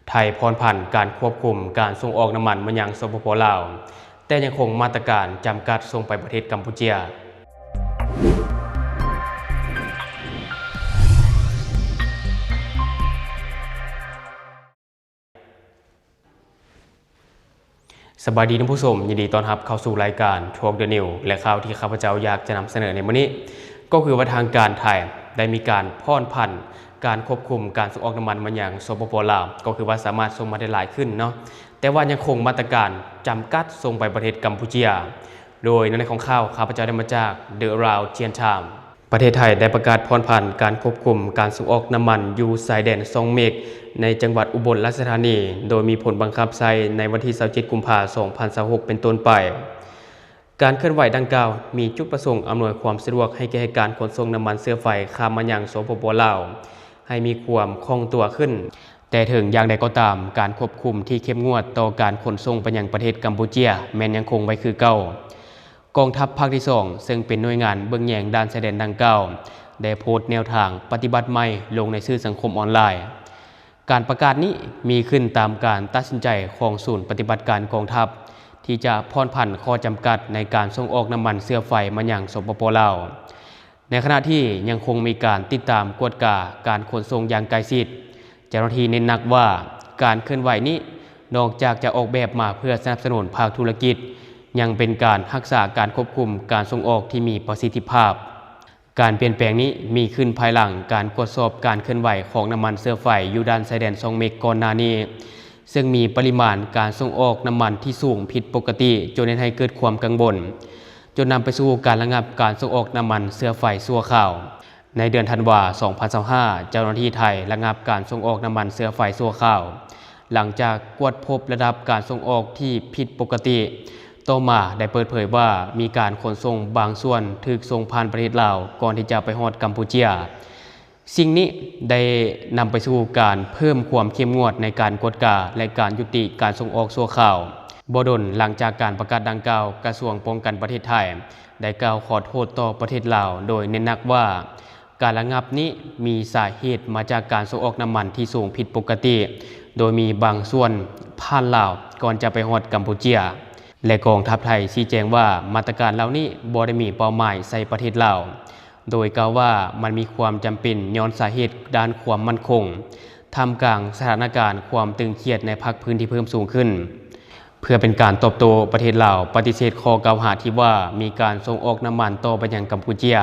ໄທຜ່ອນຜັນການຄວບຄຸມການສົ່ງອອກນ້ຳມັນມາຍັງ ສປປ ລາວ, ແຕ່ຍັງຄົງມາດຕະການຈຳກັດສົ່ງໄປປະເທດກຳປູເຈຍ. ສະບາຍດີທ່ານຜູ້ຊົມ, ຍິນດີຕ້ອນຮັບເຂົ້າສູ່ລາຍການ Talk the News ແລະ ຂ່າວທີ່ຂ້າພະເຈົ້າຢາກຈະນຳສະເໜີໃນມື້ນີ້ ກໍຄືວ່າທາງການໄທໄດ້ມີການຜ່ອນຜັນການຄວບຄຸມການສົ່ງອອກນ້ຳມັນມາຍັງ ສປປ ລາວ, ກໍຄືວ່າສາມາດສົ່ງມາໄດ້ຫຼາຍຂຶ້ນເນາະ, ແຕ່ວ່າຍັງຄົງມາດຕະການຈຳກັດສົ່ງໄປປະເທດກຳປູເຈຍ. ໂດຍໃນຂອງຂ່າວ ຂ້າພະເຈົ້າໄດ້ມາຈາກ The Laotian Times. ປະເທດໄທໄດ້ປະກາດຜ່ອນຜັນການຄວບຄຸມການສົ່ງອອກນ້ຳມັນຢູ່ຊາຍແດນຊ່ອງເມັກ ໃນຈັງຫວັດອຸບົນລາຊະທານີ, ໂດຍມີຜົນບັງຄັບໃຊ້ໃນວັນທີຊາວເຈັດ ກຸມພາ ສອງພັນຊາວຫົກ ເປັນຕົ້ນໄປ. ການເຄື່ອນໄຫວດັ່ງກ່າວມີຈຸດປະສົງອຳນວຍຄວາມສະດວກໃຫ້ແກ່ການຂົນສົ່ງນ້ຳມັນເຊື້ອໄຟຂ້າມມາຍັງ ສປປ ລາວ ໃຫ້ມີຄວາມຄ່ອງຕົວຂຶ້ນ. ແຕ່ເຖິງຢ່າງໃດກໍຕາມ, ການຄວບຄຸມທີ່ເຂັ້ມງວດຕໍ່ການຂົນສົ່ງໄປຍັງປະເທດກຳປູເຈຍແມ່ນຍັງຄົງໄວ້ຄືເກົ່າ. ກອງທັບພາກທີສອງ ເຊິ່ງເປັນໜ່ວຍງານເບິ່ງແຍງດ້ານຊາຍແດນດັ່ງກ່າວ ໄດ້ໂພສແນວທາງປະຕິບັດໃໝ່ລົງໃນສື່ສັງຄົມອອນລາຍ. ການປະກາດນີ້ມີຂຶ້ນຕາມການຕັດສິນໃຈຂອງສູນປະຕິບັດການກອງທັບ ທີ່ຈະຜ່ອນຜັນຂໍ້ຈຳກັດໃນການສົ່ງອອກນ້ຳມັນເຊື້ອໄຟມາຍັງ ສປປ ລາວ. ໃນຂະນະທີ່ຍັງຄົງມີການຕິດຕາມກວດກາການຂົນສົ່ງຢ່າງໃກ້ຊິດ, ເຈົ້າໜ້າທີ່ເນັ້ນໜັກວ່າການເຄື່ອນໄຫວນີ້ນອກຈາກຈະອອກແບບມາເພື່ອສະໜັບສະໜູນພາກທຸລະກິດ, ຍັງເປັນການຮັກສາການຄວບຄຸມການສົ່ງອອກທີ່ມີປະສິດທິພາບ. ການປ່ຽນແປງນີ້ມີຂຶ້ນພາຍຫຼັງການກວດສອບການເຄື່ອນໄຫວຂອງນ້ຳມັນເຊື້ອໄຟຢູ່ດ່ານຊາຍແດນຊ່ອງເມັກກ່ອນໜ້ານີ້, ເຊິ່ງມີປະລິມານການສົ່ງອອກນ້ຳມັນທີ່ສູງຜິດປົກກະຕິ ຈົນເຮັດໃຫ້ເກີດຄວາມກັງວົນ, ຈົນນຳໄປສູ່ການລະງັບການສົ່ງອອກນ້ຳມັນເຊື້ອໄຟຊົ່ວຄາວ. ໃນເດືອນທັນວາ ສອງພັນຊາວຫ້າ ເຈົ້າໜ້າທີ່ໄທລະງັບການສົ່ງອອກນ້ຳມັນເຊື້ອໄຟຊົ່ວຄາວ, ຫຼັງຈາກກວດພົບລະດັບການສົ່ງອອກທີ່ຜິດປົກກະຕິ. ຕໍ່ມາໄດ້ເປີດເຜີຍວ່າ ມີການຂົນສົ່ງບາງສ່ວນຖືກສົ່ງຜ່ານປະເທດລາວ ກ່ອນທີ່ຈະໄປຮອດກຳປູເຈຍ. ສິ່ງນີ້ໄດ້ນຳໄປສູ່ການເພີ່ມຄວາມເຂັ້ມງວດໃນການກວດກາ ແລະ ການຍຸຕິການສົ່ງອອກຊົ່ວຄາວ. ບໍ່ດົນຫຼັງຈາກການປະກາດດັ່ງກ່າວ, ກະຊວງປ້ອງກັນປະເທດໄທໄດ້ກ່າວຂໍໂທດຕໍ່ປະເທດລາວ, ໂດຍເນັ້ນໜັກວ່າການລະງັບນີ້ມີສາເຫດມາຈາກການສົ່ງອອກນ້ຳມັນທີ່ສູງຜິດປົກກະຕິ, ໂດຍມີບາງສ່ວນຜ່ານລາວ ກ່ອນຈະໄປຮອດກຳປູເຈຍ. ແລະ ກອງທັບໄທຊີ້ແຈງວ່າ ມາດຕະການເຫຼົ່ານີ້ບໍ່ໄດ້ມີເປົ້າໝາຍໃສ່ປະເທດລາວ, ໂດຍກ່າວວ່າມັນມີຄວາມຈຳເປັນຍ້ອນສາເຫດດ້ານຄວາມໝັ້ນຄົງ, ທ່າມກາງສະຖານະການຄວາມຕຶງຄຽດໃນພາກພື້ນທີ່ເພີ່ມສູງຂຶ້ນ. ເພື່ອເປັນການຕອບໂຕ້, ປະເທດລາວປະຕິເສດຂໍ້ກ່າວຫາທີ່ວ່າມີການສົ່ງອອກນ້ຳມັນຕໍ່ໄປຍັງກຳປູເຈຍ,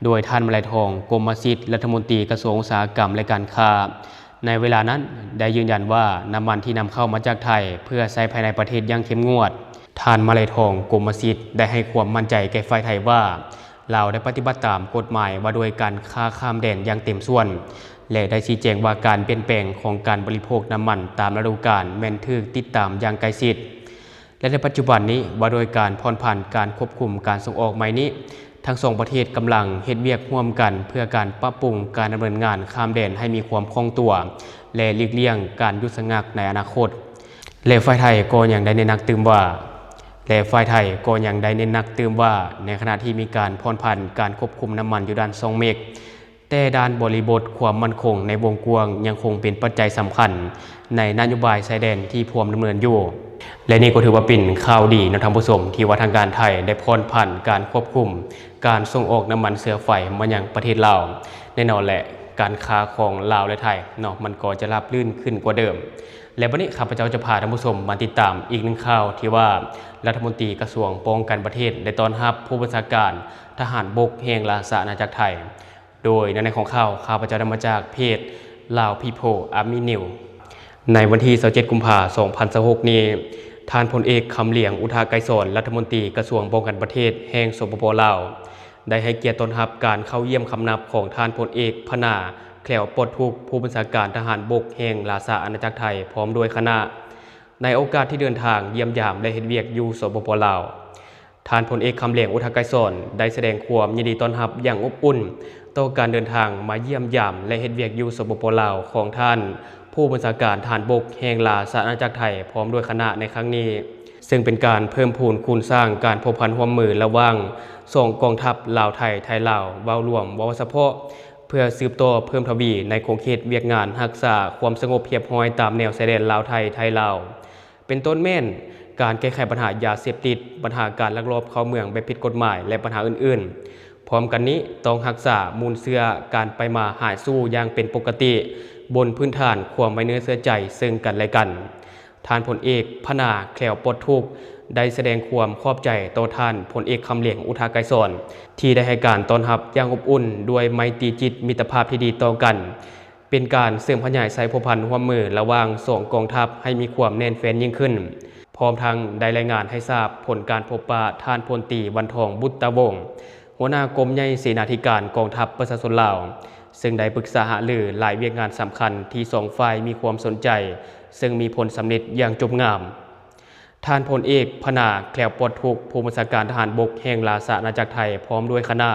ໂດຍທ່ານ ມະໄລທອງ ກົມມະສິດ ລັດຖະມົນຕີກະຊວງອຸດສາຫະກຳ ແລະ ການຄ້າ ໃນເວລານັ້ນໄດ້ຢືນຢັນວ່າ ນ້ຳມັນທີ່ນຳເຂົ້າມາຈາກໄທເພື່ອໃຊ້ພາຍໃນປະເທດຢ່າງເຂັ້ມງວດ. ທ່ານ ມະໄລທອງ ກົມມະສິດ ໄດ້ໃຫ້ຄວາມໝັ້ນໃຈແກ່ຝ່າຍໄທວ່າ ລາວໄດ້ປະຕິບັດຕາມກົດໝາຍວ່າດ້ວຍການຄ້າຂ້າມແດນຢ່າງເຕັມສ່ວນ ແລະ ໄດ້ຊີ້ແຈງວ່າການປ່ຽນແປງຂອງການບໍລິໂພກນ້ຳມັນຕາມລະດູການແມ່ນຖືກຕິດຕາມຢ່າງໃກ້ຊິດ. ແລະ ໃນປັດຈຸບັນນີ້ ວ່າດ້ວຍການຜ່ອນຜັນການຄວບຄຸມການສົ່ງອອກໃໝ່ນີ້, ທັງສອງປະເທດກຳລັງເຮັດວຽກຮ່ວມກັນເພື່ອການປັບປຸງການດຳເນີນງານຂ້າມແດນໃຫ້ມີຄວາມຄ່ອງຕົວ ແລະ ຫຼີກລ່ຽງການຢຸດຊະງັກໃນອະນາຄົດ. ແລະ ຝ່າຍໄທກໍຍັງໄດ້ເນັ້ນໜັກຕື່ມວ່າ ແລະ ຝ່າຍໄທກໍຍັງໄດ້ເນັ້ນໜັກຕື່ມວ່າ ໃນຂະນະທີ່ມີການຜ່ອນຜັນການຄວບຄຸມນ້ຳມັນຢູ່ດ່ານຊ່ອງເມັກ, ແຕ່ດ້ານບໍລິບົດຄວາມໝັ້ນຄົງໃນວົງກວ້າງຍັງຄົງເປັນປັດໄຈສຳຄັນໃນນະໂຍບາຍຊາຍແດນທີ່ພວມດຳເນີນຢູ່. ແລະ ນີ້ກໍຖືວ່າເປັນຂ່າວດີເນາະທ່ານຜູ້ຊົມ ທີ່ວ່າທາງການໄທໄດ້ຜ່ອນຜັນການຄວບຄຸມການສົ່ງອອກນ້ຳມັນເຊື້ອໄຟມາຍັງປະເທດລາວ. ແນ່ນອນແຫຼະ ການຄ້າຂອງລາວ ແລະ ໄທເນາະ ມັນກໍຈະລາບລື່ນຂຶ້ນກວ່າເດີມ. ແລະ ບັດນີ້ຂ້າພະເຈົ້າຈະພາທ່ານຜູ້ຊົມມາຕິດຕາມອີກໜຶ່ງຂ່າວ ທີ່ວ່າລັດຖະມົນຕີກະຊວງປ້ອງກັນປະເທດໄດ້ຕ້ອນຮັບຜູ້ບັນຊາການທະຫານບົກແຫ່ງລາຊະອານາຈັກໄທ. ໂດຍໃນໃນຂອງຂ່າວ ຂ້າພະເຈົ້າໄດ້ມາຈາກເພຈ Lao People Army News. ໃນວັນທີຊາວເຈັດ ກຸມພາ ສອງພັນຊາວຫົກນີ້, ທ່ານພົນເອກ ຄຳຫຼຽງ ອຸທະໄກສອນ ລັດຖະມົນຕີກະຊວງປ້ອງກັນປະເທດແຫ່ງ ສປປ ລາວ ໄດ້ໃຫ້ກຽດຕ້ອນຮັບການເຂົ້າຢ້ຽມຄຳນັບຂອງທ່ານພົນເອກ ພະນາ ແຄວປອດທຸກ ຜູ້ບັນຊາການທະຫານບົກແຫ່ງລາຊະອານາຈັກໄທ ພ້ອມດ້ວຍຄະນະ ໃນໂອກາດທີ່ເດີນທາງຢ້ຽມຢາມ ແລະ ເຮັດວຽກຢູ່ ສປປ ລາວ. ທ່ານພົນເອກ ຄຳຫຼຽງ ອຸທະໄກສອນ ໄດ້ສະແດງຄວາມຍິນດີຕ້ອນຮັບຢ່າງອົບອຸ່ນຕໍ່ການເດີນທາງມາຢ້ຽມຢາມ ແລະ ເຮັດວຽກຢູ່ ສປປ ລາວ ຂອງທ່ານຜູ້ບັນຊາການທະຫານບົກແຫ່ງລາຊະອານາຈັກໄທ ພ້ອມດ້ວຍຄະນະໃນຄັ້ງນີ້, ເຊິ່ງເປັນການເພີ່ມພູນຄູນສ້າງການພົວພັນຮ່ວມມືລະຫວ່າງສອງກອງທັບ ລາວ-ໄທ, ໄທ-ລາວ ເວົ້າລວມ, ເວົ້າສະເພາະ ເພື່ອສືບຕໍ່ເພີ່ມທະວີໃນຂົງເຂດວຽກງານຮັກສາຄວາມສະຫງົບຮຽບຮ້ອຍຕາມແນວຊາຍແດນລາວໄທ, ໄທລາວ, ເປັນຕົ້ນແມ່ນການແກ້ໄຂບັນຫາຢາເສບຕິດ, ບັນຫາການລັກລອບເຂົ້າເມືອງແບບຜິດກົດໝາຍ ແລະ ບັນຫາອື່ນໆ. ພ້ອມກັນນີ້, ຕ້ອງຮັກສາມູນເຊື້ອການໄປມາຫາສູ່ຢ່າງເປັນປົກກະຕິ, ບົນພື້ນຖານຄວາມໄວ້ເນື້ອເຊື່ອໃຈເຊິ່ງກັນແລະກັນ. ທ່ານພົນເອກ ພະນາ ແຄວປອດທຸກ ໄດ້ສະແດງຄວາມຂອບໃຈຕໍ່ທ່ານພົນເອກ ຄຳຫຼຽງ ອຸທະໄກສອນ ທີ່ໄດ້ໃຫ້ການຕ້ອນຮັບຢ່າງອົບອຸ່ນດ້ວຍໄມຕີຈິດມິດຕະພາບທີ່ດີຕໍ່ກັນ, ເປັນການເສີມຂະຫຍາຍສາຍພົວພັນຮ່ວມມືລະຫວ່າງສອງກອງທັບໃຫ້ມີຄວາມແໜ້ນແຟ້ນຍິ່ງຂຶ້ນ, ພ້ອມທັງໄດ້ລາຍງານໃຫ້ຊາບຜົນການພົບປະທ່ານພົນຕີ ວັນທອງ ບຸດຕະວົງ ຫົວໜ້າກົມໃຫຍ່ເສນາທິການກອງທັບປະຊາຊົນລາວ, ເຊິ່ງໄດ້ປຶກສາຫາລືຫຼາຍວຽກງານສຳຄັນທີ່ສອງຝ່າຍມີຄວາມສົນໃຈ, ເຊິ່ງມີຜົນສຳເລັດຢ່າງຈົບງາມ. ທ່ານພົນເອກ ພະນາ ແຄວປອດທຸກ ຜູ້ບັນຊາການທະຫານບົກແຫ່ງລາຊະອານາຈັກໄທ ພ້ອມດ້ວຍຄະນະ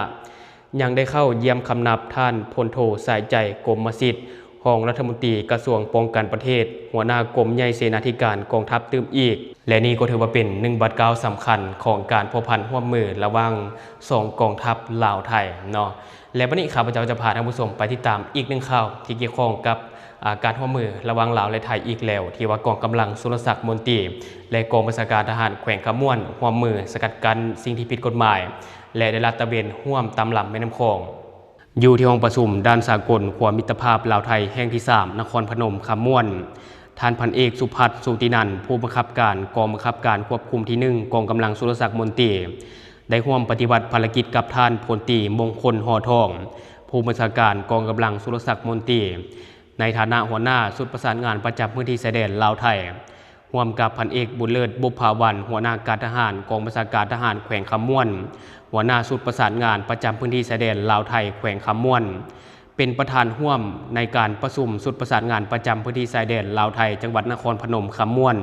ຍັງໄດ້ເຂົ້າຢ້ຽມຄຳນັບທ່ານພົນໂທ ສາຍໃຈ ກົມມະສິດ ຮອງລັດຖະມົນຕີກະຊວງປ້ອງກັນປະເທດ, ຫົວໜ້າກົມໃຫຍ່ເສນາທິການກອງທັບຕື່ມອີກ. ແລະ ນີ້ກໍຖືວ່າເປັນໜຶ່ງບາດກ້າວສຳຄັນຂອງການພົວພັນຮ່ວມມືລະຫວ່າງສອງກອງທັບລາວໄທເນາະ. ແລະ ບັດນີ້ຂ້າພະເຈົ້າຈະພາທ່ານຜູ້ຊົມໄປຕິດຕາມອີກໜຶ່ງຂ່າວທີ່ກ່ຽວຂ້ອງກັບ ອາ ການຮ່ວມມືລະຫວ່າງລາວ ແລະ ໄທອີກແລ້ວ, ທີ່ວ່າກອງກຳລັງສຸລະສັກມົນຕີ ແລະ ກອງບັນຊາການທະຫານແຂວງຄຳມ່ວນ ຮ່ວມມືສະກັດກັ້ນສິ່ງທີ່ຜິດກົດໝາຍ ແລະ ໄດ້ລາດຕະເວນຮ່ວມຕາມລຳແມ່ນ້ຳຂອງ. ຢູ່ທີ່ຫ້ອງປະຊຸມດ່ານສາກົນຂົວມິດຕະພາບລາວໄທແຫ່ງທີສາມ ນະຄອນພະນົມຄຳມ່ວນ, ທ່ານພັນເອກ ສຸພັດ ສູຕິນັນ ຜູ້ບັງຄັບການກອງບັງຄັບການຄວບຄຸມທີໜຶ່ງ ກອງກຳລັງສຸລະສັກມົນຕີ ໄດ້ຮ່ວມປະຕິບັດພາລະກິດກັບທ່ານພົນຕີ ມົງຄົນ ຫໍທອງ ຜູ້ບັນຊາການກອງກຳລັງສຸລະສັກມົນຕີ ໃນຖານະຫົວໜ້າຊຸດປະສານງານປະຈຳພື້ນທີ່ຊາຍແດນລາວໄທ, ຮ່ວມກັບພັນເອກ ບຸນເລີດ ບຸບພາວັນ ຫົວໜ້າການທະຫານກອງບັນຊາການທະຫານແຂວງຄຳມ່ວນ, ຫົວໜ້າຊຸດປະສານງານປະຈຳພື້ນທີ່ຊາຍແດນລາວໄທແຂວງຄຳມ່ວນ, ເປັນປະທານຮ່ວມໃນການປະຊຸມຊຸດປະສານງານປະຈຳພື້ນທີ່ຊາຍແດນລາວໄທ ຈັງຫວັດນະຄອນພະນົມຄຳມ່ວນ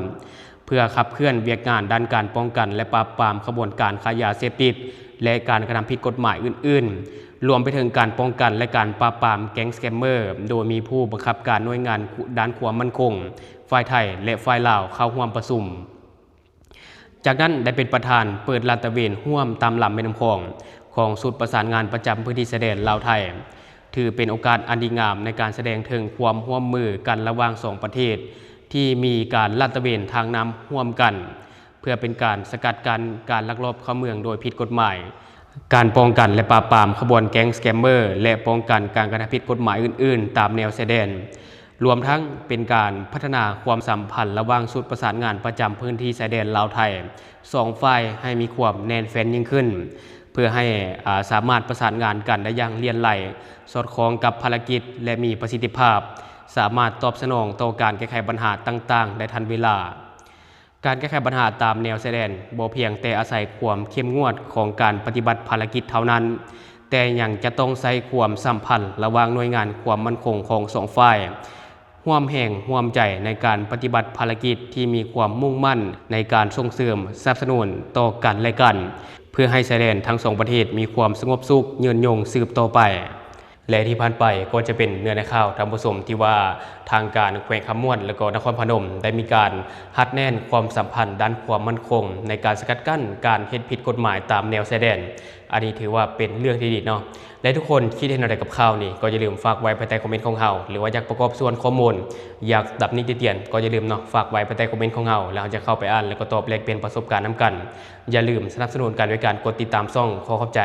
ເພື່ອຂັບເຄື່ອນວຽກງານດ້ານການປ້ອງກັນ ແລະ ປາບປາມຂະບວນການຄ້າຢາເສບຕິດ ແລະ ການກະທຳຜິດກົດໝາຍອື່ນໆ, ລວມໄປເຖິງການປ້ອງກັນ ແລະ ການປາບປາມແກັງສະແກມເມີ, ໂດຍມີຜູ້ບັງຄັບການໜ່ວຍງານດ້ານຄວາມໝັ້ນຄົງຝ່າຍໄທ ແລະ ຝ່າຍລາວເຂົ້າຮ່ວມປະຊຸມ. ຈາກນັ້ນໄດ້ເປັນປະທານເປີດລາດຕະເວນຮ່ວມຕາມລຳແມ່ນ້ຳຂອງຂອງຊຸດປະສານງານປະຈຳພື້ນທີ່ຊາຍແດນລາວໄທ, ຖືເປັນໂອກາດອັນດີງາມໃນການສະແດງເຖິງຄວາມຮ່ວມມືກັນລະຫວ່າງສອງປະເທດ ທີ່ມີການລາດຕະເວນທາງນ້ຳຮ່ວມກັນ ເພື່ອເປັນການສະກັດກັ້ນການລັກລອບເຂົ້າເມືອງໂດຍຜິດກົດໝາຍ, ການປ້ອງກັນ ແລະ ປາບປາມຂະບວນແກັງສະແກມເມີ ແລະ ປ້ອງກັນການກະທຳຜິດກົດໝາຍອື່ນໆຕາມແນວຊາຍແດນ, ລວມທັງເປັນການພັດທະນາຄວາມສຳພັນລະຫວ່າງຊຸດປະສານງານປະຈຳພື້ນທີ່ຊາຍແດນລາວໄທ ສອງຝ່າຍໃຫ້ມີຄວາມແໜ້ນແຟ້ນຍິ່ງຂຶ້ນ, ເພື່ອໃຫ້ ອາ ສາມາດປະສານງານກັນໄດ້ຢ່າງຫຼຽນໄຫຼ, ສອດຄ່ອງກັບພາລະກິດ ແລະ ມີປະສິດທິພາບ, ສາມາດຕອບສະໜອງຕໍ່ການແກ້ໄຂບັນຫາຕ່າງໆໄດ້ທັນເວລາ. ການແກ້ໄຂບັນຫາຕາມແນວຊາຍແດນບໍ່ພຽງແຕ່ອາໄສຄວາມເຂັ້ມງວດຂອງການປະຕິບັດພາລະກິດເທົ່ານັ້ນ, ແຕ່ຍັງຈະຕ້ອງໃຊ້ຄວາມສຳພັນລະຫວ່າງໜ່ວຍງານຄວາມໝັ້ນຄົງຂອງສອງຝ່າຍ, ຮ່ວມແຮງຮ່ວມໃຈໃນການປະຕິບັດພາລະກິດທີ່ມີຄວາມມຸ່ງໝັ້ນໃນການສົ່ງເສີມສະໜັບສະໜູນຕໍ່ກັນແລະກັນ, ເພື່ອໃຫ້ຊາຍແດນທັງສອງປະເທດມີຄວາມສະຫງົບສຸກຍືນຍົງສືບຕໍ່ໄປ. ແລະ ທີ່ຜ່ານໄປກໍຈະເປັນເນື້ອໃນຂ່າວທ່ານຜູ້ຊົມ ທີ່ວ່າທາງການແຂວງຄຳມ່ວນ ແລະ ກໍນະຄອນພະນົມ ໄດ້ມີການຮັດແໜ້ນຄວາມສຳພັນດ້ານຄວາມໝັ້ນຄົງ ໃນການສະກັດກັ້ນການເຮັດຜິດກົດໝາຍຕາມແນວຊາຍແດນ. ອັນນີ້ຖືວ່າເປັນເລື່ອງທີ່ດີເນາະ. ແລະ ທຸກຄົນຄິດເຫັນແນວໃດກັບຂ່າວນີ້ ກໍຢ່າລືມຝາກໄວ້ພາຍໃຕ້ຄອມເມັນຂອງເຮົາ, ຫຼືວ່າຢາກປະກອບສ່ວນຂໍ້ມູນ, ຢາກຕຳໜິຕິຕຽນ ກໍຢ່າລືມເນາະ ຝາກໄວ້ພາຍໃຕ້ຄອມເມັນຂອງເຮົາ ແລ້ວເຮົາຈະເຂົ້າໄປອ່ານ ແລ້ວກໍຕອບແລກປ່ຽນປະສົບການນຳກັນ. ຢ່າລືມສະໜັບສະໜູນກັນດ້ວຍການກົດຕິດຕາມຊ່ອງ. ຂໍຂອບໃຈ.